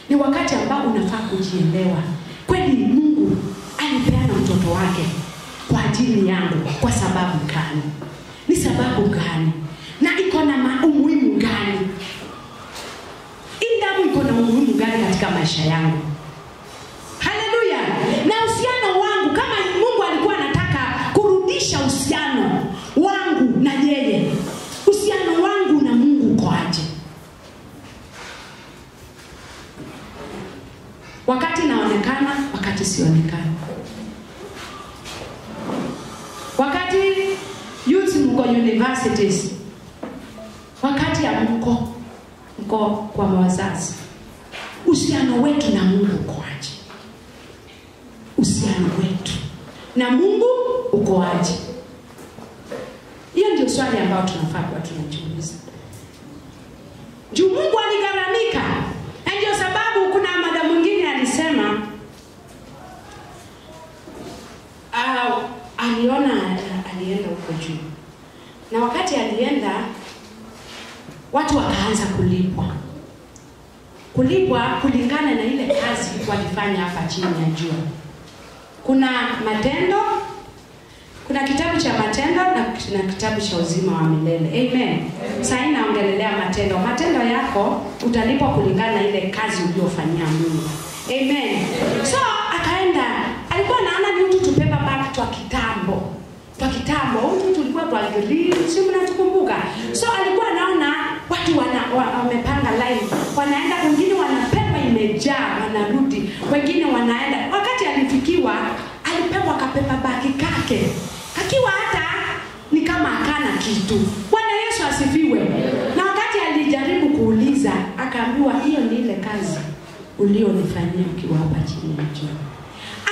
ni wakati ambao unafaa kujielewa. Kweli Mungu alipeana mtoto wake kwa ajili yangu kwa sababu gani? Ni sababu gani? Na iko na umuhimu gani? Hii damu iko na umuhimu gani katika maisha yangu? Haleluya. Na uhusiano wangu, kama Mungu alikuwa anataka kurudisha uhusiano wangu na yeye, uhusiano wangu na Mungu uko aje? Wakati naonekana, wakati sionekana. Wakati youth mko universities, wakati mko kwa wazazi, uhusiano wetu na Mungu uko aje? Uhusiano wetu na Mungu uko aje? Hiyo ndio swali ambayo tunafaa kuwa tunajiuliza. Juu Mungu aligharamika. Ndio sababu kuna mada mwingine alisema aliona alienda huko juu. Na wakati alienda, watu wakaanza kulipwa. Kulipwa kulingana na ile kazi walifanya hapa chini ya jua. Kuna matendo, kuna kitabu cha matendo na kitabu cha uzima wa milele. Amen. Sasa naongelelea matendo. Matendo yako utalipwa kulingana na ile kazi uliyofanyia Mungu. Amen. So akaenda, alikuwa anaona ni mtu tupepa back twa kitambo. Twa kitambo, mtu tulikuwa twa green, si mnatukumbuka. So alikuwa anaona watu wamepanga line, wanaenda, wengine wanapewa imejaa, wanarudi, wengine wanaenda. Wakati alifikiwa, alipewa kapepa baki kake. Kakiwa hata ni kama akana kitu. Bwana Yesu asifiwe. Na wakati alijaribu kuuliza, akaambiwa hiyo ni ile kazi ulionifanyia ukiwa hapa chini ya jua.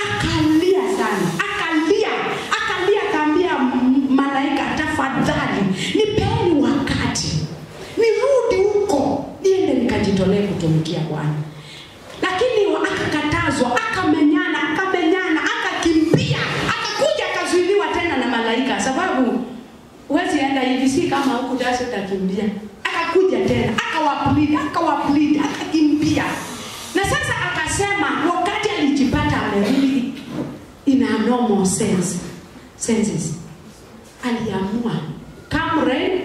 Akalia sana, akalia, akaambia malaika, tafadhali nipeni wakati nirudi huko niende nikajitolee kutumikia Bwana. Lakini akakatazwa, akamenyana, akakimbia, akakuja akazuiliwa tena na malaika, sababu huwezi enda hivi, si kama huku dasi utakimbia. Akakuja tena, akawaplead, akakimbia. Na sasa akasema wakati alijipata amerudi in a normal senses, aliamua, come rain,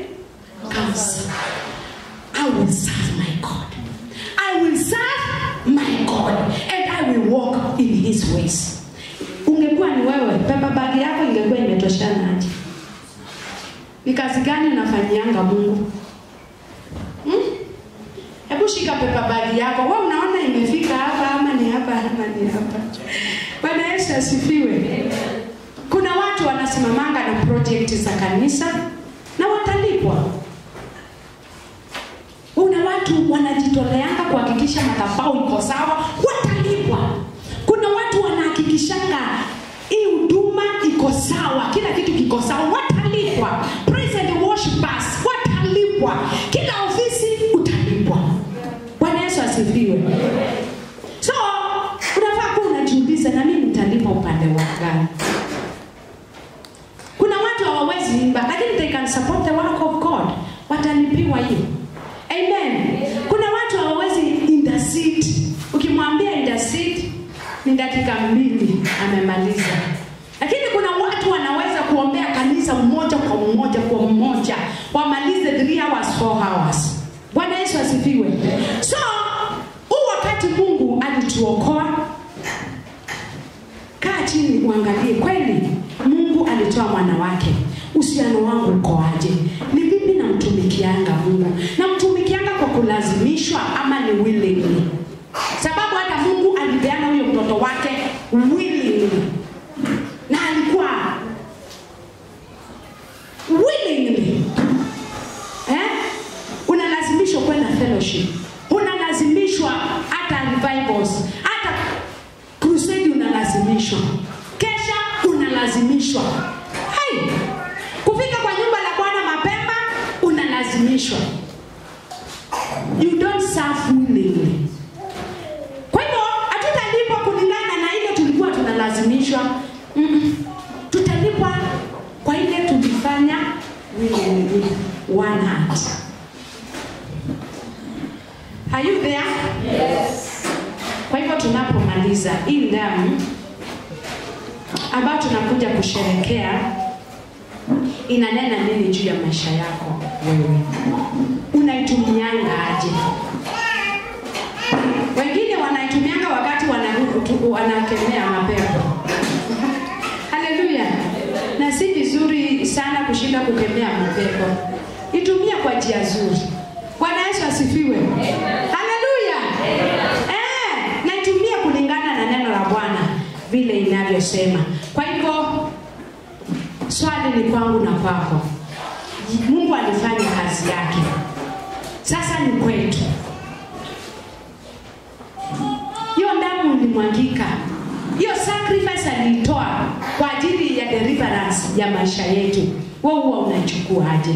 come sun, I will serve my God. I will serve my God and I will walk in his ways. Ungekuwa ni wewe, pepa bagi yako ingekuwa imetoshana aje? Ni kazi gani unafanyianga Mungu? Hebu shika pepa bagi yako. Wewe unaona imefika hapa ama ni hapa ama ni hapa? Bwana Yesu asifiwe. Kuna watu wanasimamanga na project za kanisa na watalipwa. Kuna watu wanajitoleanga kuhakikisha madhabahu iko sawa, watalipwa. Kuna watu wanahakikishanga hii huduma iko sawa, kila kitu kiko sawa, watalipwa. Praise and worship us, watalipwa. Kila ofisi utalipwa. Bwana Yesu asifiwe. So, unafaa kuwa unajiuliza, na mimi nitalipwa upande wa gani? Kuna watu hawawezi imba, lakini they can support the work of God. Watalipiwa hiyo. Amen. Kuna watu hawawezi intercede. Ukimwambia intercede ni dakika 2 amemaliza. Lakini kuna watu wanaweza kuombea kanisa mmoja kwa mmoja kwa mmoja, wamalize 3 hours 4 hours. Bwana Yesu asifiwe. So, huu wakati Mungu alituokoa, kaa chini uangalie kweli Mungu alitoa mwana wake. Uhusiano wangu uko aje? Ni vipi namtumikianga Mungu? Namtumikianga kwa kulazimishwa ama ni willingly? Sababu hata Mungu alipeana huyo mtoto wake willingly. Na alikuwa willingly. Unalazimishwa kwenda fellowship. Unalazimishwa hata revivals, hata crusade unalazimishwa. Kesha unalazimishwa. Hai! Kufika kwa nyumba la Bwana mapema unalazimishwa. You don't serve willingly. Kwa hivyo hatutalipwa kulingana na ile tulikuwa tunalazimishwa. Tutalipwa kwa ile tulifanya willingly. one heart. Are you there? Yes. Kwa hivyo tunapomaliza hii damu ambayo tunakuja kusherehekea, inanena nini juu ya maisha yako wewe? Unaitumianga aje? Wengine wanaitumianga wakati wanakemea mapepo. Haleluya. Na si vizuri sana kushinda kukemea mapepo. Itumia kwa njia nzuri. Bwana Yesu asifiwe. Haleluya. Na itumia kulingana na neno la Bwana vile inavyosema. Kwa hivyo swali ni kwangu na kwako. Mungu alifanya kazi yake. Sasa ni kwetu. Hiyo damu ilimwagika. Hiyo sacrifice alitoa kwa ajili ya deliverance ya maisha yetu. Wewe huwa unaichukua aje?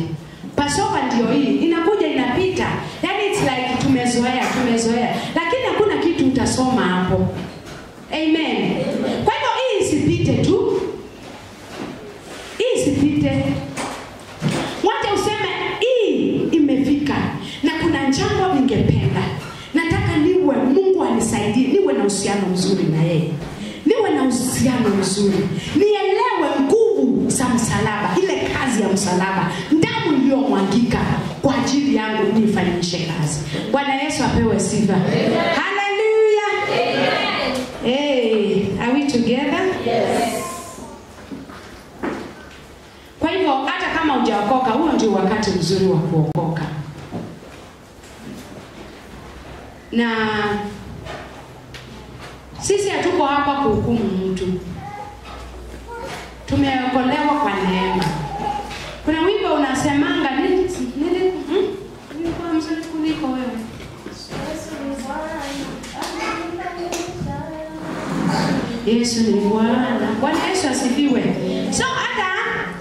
Passover ndio hii, inakuja inapita. Yaani it's like tumezoea. Lakini hakuna kitu utasoma hapo. Amen. Kwa hivyo hii isipite tu. Hii isipite. Wacha useme hii imefika na kuna jambo ningependa. Nataka niwe, Mungu anisaidie, niwe na uhusiano mzuri na yeye. Niwe na uhusiano mzuri. Nielewe nguvu za msalaba, ile kazi ya msalaba, damu iliyomwagika kwa ajili yangu nifanyishe kazi. Bwana Yesu apewe sifa. Hallelujah. Amen. Hey, are we together? Yes. Kwa hivyo hata kama hujaokoka, huo ndio wakati mzuri wa kuokoka. Na sisi hatuko hapa kuhukumu mtu. Tumeokolewa kwa neema. Kuna wimbo unasemanga nini? Nilikuwa mzuri kuliko wewe. Yesu ni Bwana. Bwana Yesu asifiwe. So hata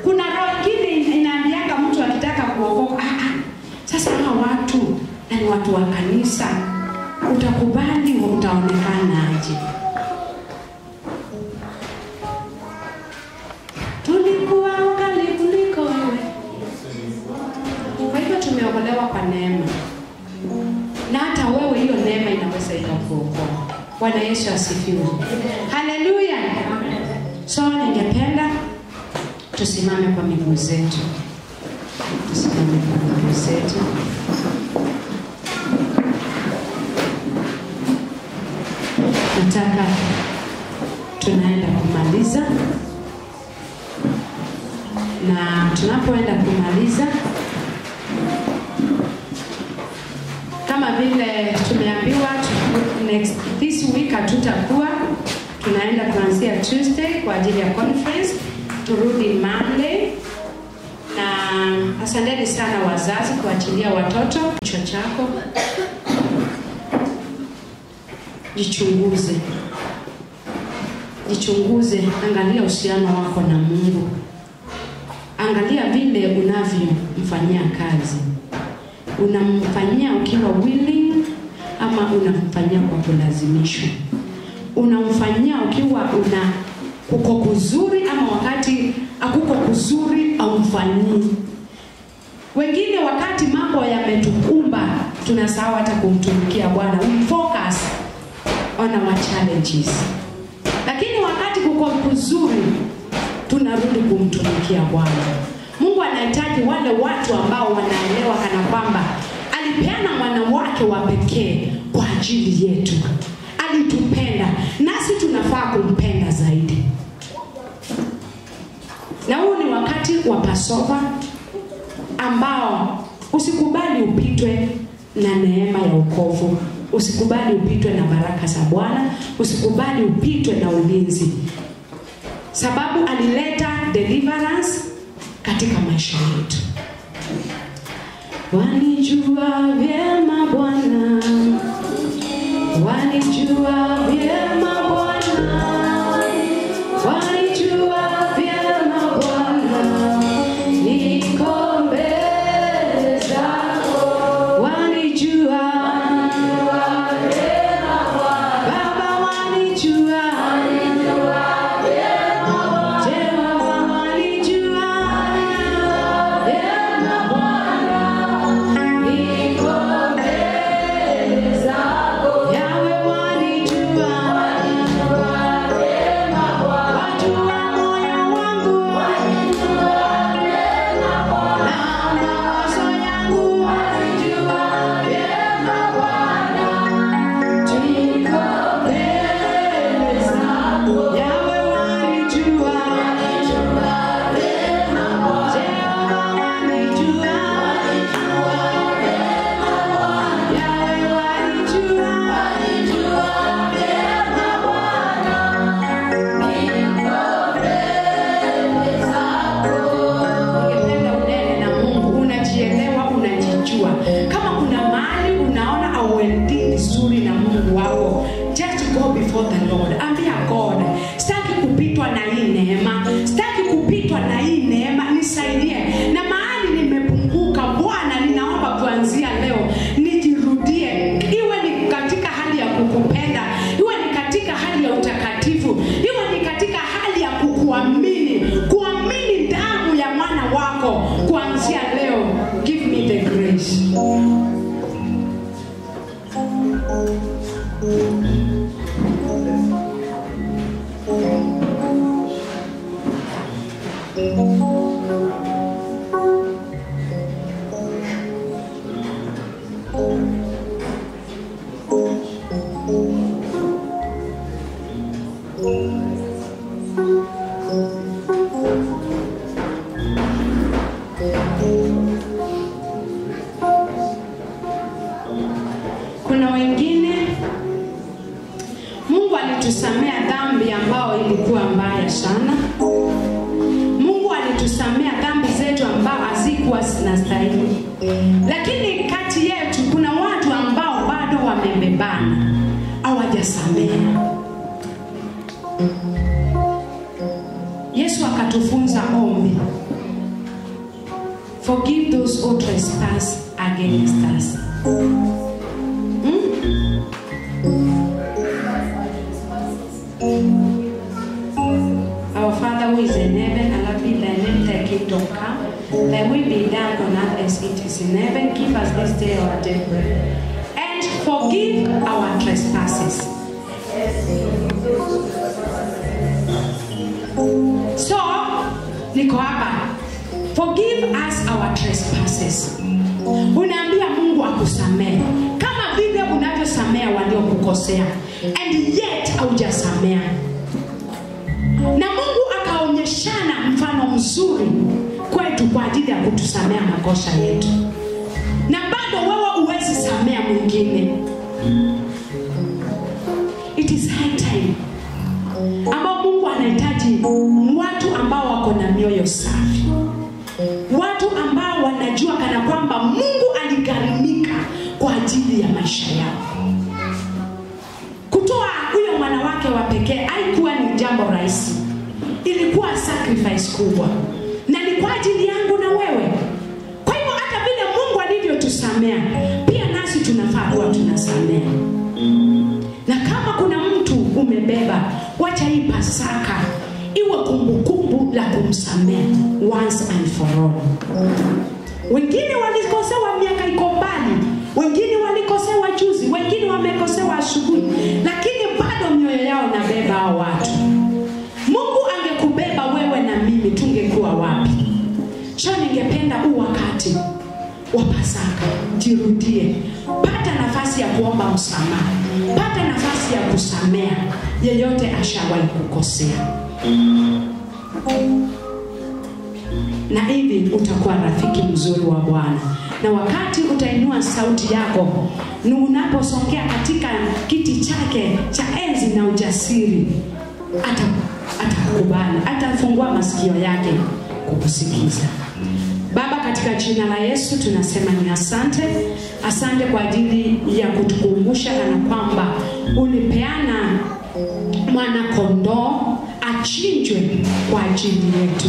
kuna roho nyingine inaambianga mtu akitaka kuokoka, sasa hawa watu na ni watu wa kanisa, utakubali utaonekana aje? Tulikuwa wakali kuliko wewe. Kwa hivyo tumeokolewa kwa neema. Na hata wewe hiyo neema inaweza ikakuokoa. Bwana Yesu asifiwe. Haleluya. So ningependa tusimame kwa miguu zetu. Tusimame kwa miguu zetu. Nataka tunaenda kumaliza. Na tunapoenda kumaliza, kama vile tumeambiwa next this week hatutakuwa, tunaenda kuanzia Tuesday kwa ajili ya conference, turudi Monday. Na asanteni sana wazazi kuachilia watoto. Kichwa chako jichunguze. Jichunguze, angalia uhusiano wako na Mungu. Angalia vile unavyomfanyia kazi. Unamfanyia ukiwa willing ama unamfanyia kwa kulazimishwa? Unamfanyia ukiwa una kuko kuzuri ama wakati akuko kuzuri haumfanyii? Wengine wakati mambo yametukumba tunasahau hata kumtumikia Bwana. We focus on our challenges. Lakini wakati kuko kuzuri tunarudi kumtumikia Bwana. Mungu anahitaji wale watu ambao wanaelewa kana kwamba alipeana mwana wake wa pekee kwa ajili yetu. Alitupenda, nasi tunafaa kumpenda zaidi. Na huu ni wakati wa Passover ambao usikubali upitwe na neema ya wokovu. Usikubali upitwe na baraka za Bwana, usikubali upitwe na ulinzi. Sababu alileta deliverance katika maisha yetu. Wanijua vyema Bwana, wanijua vyema Bwana, wanijua vyema Bwana, niko mbele zako. Wanijua vyema Bwana, Baba wanijua, wanijua vyema Bwana, wako kuanzia leo. Give me the grace. Kuna wengine Mungu alitusamea dhambi ambao ilikuwa mbaya sana. Mungu alitusamea dhambi zetu ambao hazikuwa zinastahili. Lakini kati yetu kuna watu ambao bado wamebebana, hawajasamea. Yesu akatufunza ombi. Forgive those who trespass against us. Our Father who is in heaven, hallowed be thy name, thy kingdom come, thy will be done on earth as it is in heaven. Give us this day our daily bread, and forgive our trespasses. So, niko hapa. Forgive us our trespasses. Unaambia Mungu akusamehe kama vile unavyosamea waliokukosea, and yet haujasamea. Na Mungu akaonyeshana mfano mzuri kwetu kwa ajili ya kutusamea makosa yetu, na bado wewe huwezi samea mwingine. It is high time ambao Mungu anahitaji watu ambao wako na mioyo safi, watu ambao wanajua kana kwamba Mungu aligharimika kwa ajili ya maisha yao. Kutoa huyo mwana wake wa pekee haikuwa ni jambo rahisi. Ilikuwa sacrifice kubwa, na ni kwa ajili yangu na wewe. Kwa hivyo hata vile Mungu alivyotusamea, pia nasi tunafaa kuwa tunasamea. Na kama kuna mtu umebeba, wacha hii Pasaka iwe kumbukumbu la kumsamea once and for all. Wengine walikosewa miaka iko mbali, wengine walikosewa juzi, wengine wamekosewa asubuhi, lakini bado mioyo yao inabeba hao watu. Mungu angekubeba wewe na mimi, tungekuwa wapi? So ningependa huu wakati wa Pasaka jirudie. Pata nafasi ya kuomba msamaha, pata nafasi ya kusamea yeyote ashawahi kukosea. Na hivi utakuwa rafiki mzuri wa Bwana. Na wakati utainua sauti yako, ni unaposongea katika kiti chake cha enzi na ujasiri, atakukubali, atafungua masikio yake kukusikiza. Baba, katika jina la Yesu tunasema ni asante. Asante kwa ajili ya kutukumbusha kana kwamba ulipeana mwana kondoo achinjwe kwa ajili yetu,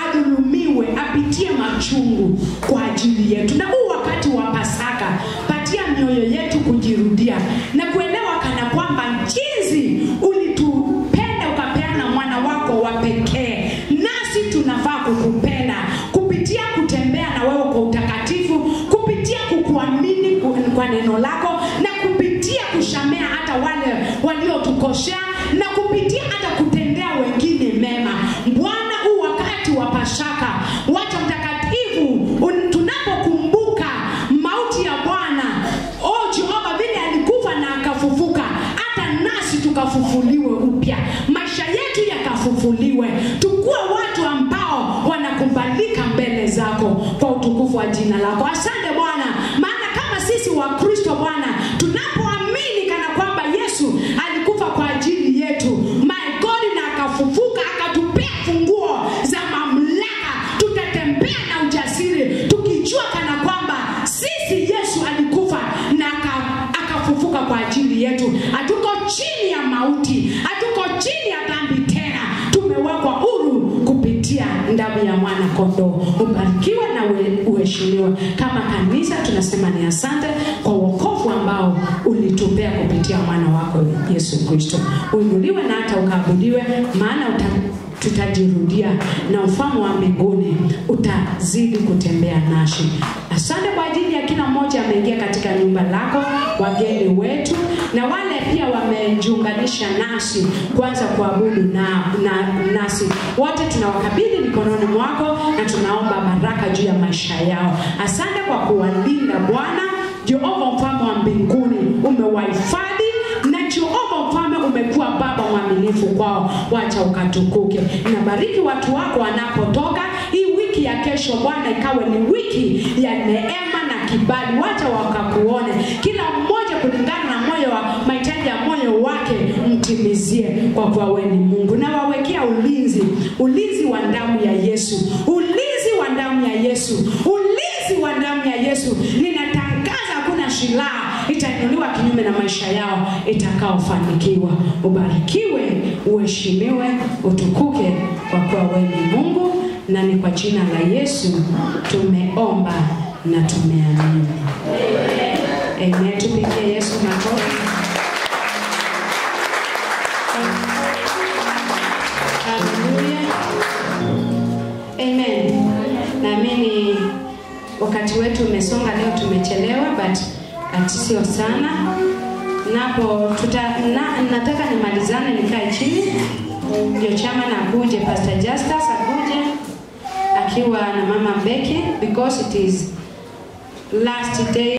adhulumiwe, apitie machungu kwa ajili yetu. Na huu wakati wa Pasaka, patia mioyo yetu kujirudia na kuelewa kana kwamba jinsi ulitupenda ukapeana mwana wako wa pekee, nasi tunafaa kukupenda kupitia kutembea na wewe kwa utakatifu, kupitia kukuamini kwa neno lako, na kupitia kushamea hata wale waliotukosea, na kupitia hata kutendea wengine mema. Bwana, huu wakati wa Pasaka, wacha mtakatifu, tunapokumbuka mauti ya Bwana, oh Jehova, vile alikufa na akafufuka, hata nasi tukafufuliwe upya, maisha yetu yakafufuliwe, tukue watu ambao wanakubalika mbele zako kwa utukufu wa jina lako. Asante Bwana, maana kama sisi wa Kristo Bwana tunapoamini kana kwamba Yesu alikufa kwa ajili yetu, my God, na akafufuka akatupea funguo za mamlaka, tutatembea na ujasiri tukijua kana kwamba sisi Yesu alikufa na akafufuka kwa ajili yetu. Hatuko chini ya mauti, hatuko chini ya dhambi tena, tumewekwa huru kupitia damu ya mwana kondoo. Ubarikiwe na uheshimiwe. Kama kanisa tunasema ni asante kwa wokovu ambao ulitupea kupitia mwana wako Yesu Kristo. Uinuliwe na hata ukaabudiwe, maana tutajirudia na ufalme wa mbinguni Zidi kutembea nasi. Asante kwa ajili ya kila mmoja ameingia katika nyumba lako, wageni wetu na wale pia wamejiunganisha nasi kwanza kuabudu na nasi. Wote tunawakabidhi mikononi mwako na tunaomba baraka juu ya maisha yao. Asante kwa kuwalinda Bwana. Jehova mfalme wa mbinguni, umewahifadhi na Jehova mfalme umekuwa baba mwaminifu kwao. Wacha ukatukuke. Nabariki watu wako wanapotoka. Hii wiki ya kesho Bwana ikawe ni wiki ya neema na kibali. Wacha wakakuone. Kila mmoja kulingana na moyo wa mahitaji ya moyo wake mtimizie, kwa kuwa wewe ni Mungu. Na wawekea ulinzi, ulinzi wa damu ya Yesu, ulinzi wa damu ya Yesu, ulinzi wa damu ya Yesu. Ninatangaza hakuna silaha itainuliwa kinyume na maisha yao itakaofanikiwa. Ubarikiwe, uheshimiwe, utukuke, kwa kuwa wewe ni Mungu. Na ni kwa jina la Yesu tumeomba na tumeamini. Amen. Amen. Tupigie Yesu makofi. Hallelujah. Amen. Naamini wakati wetu umesonga leo, tumechelewa but sio sana. Napo nataka nimalizane nikae chini. Ndio chama na akuje Pastor Justus akuje akiwa na Mama Mbeki, because it is last day.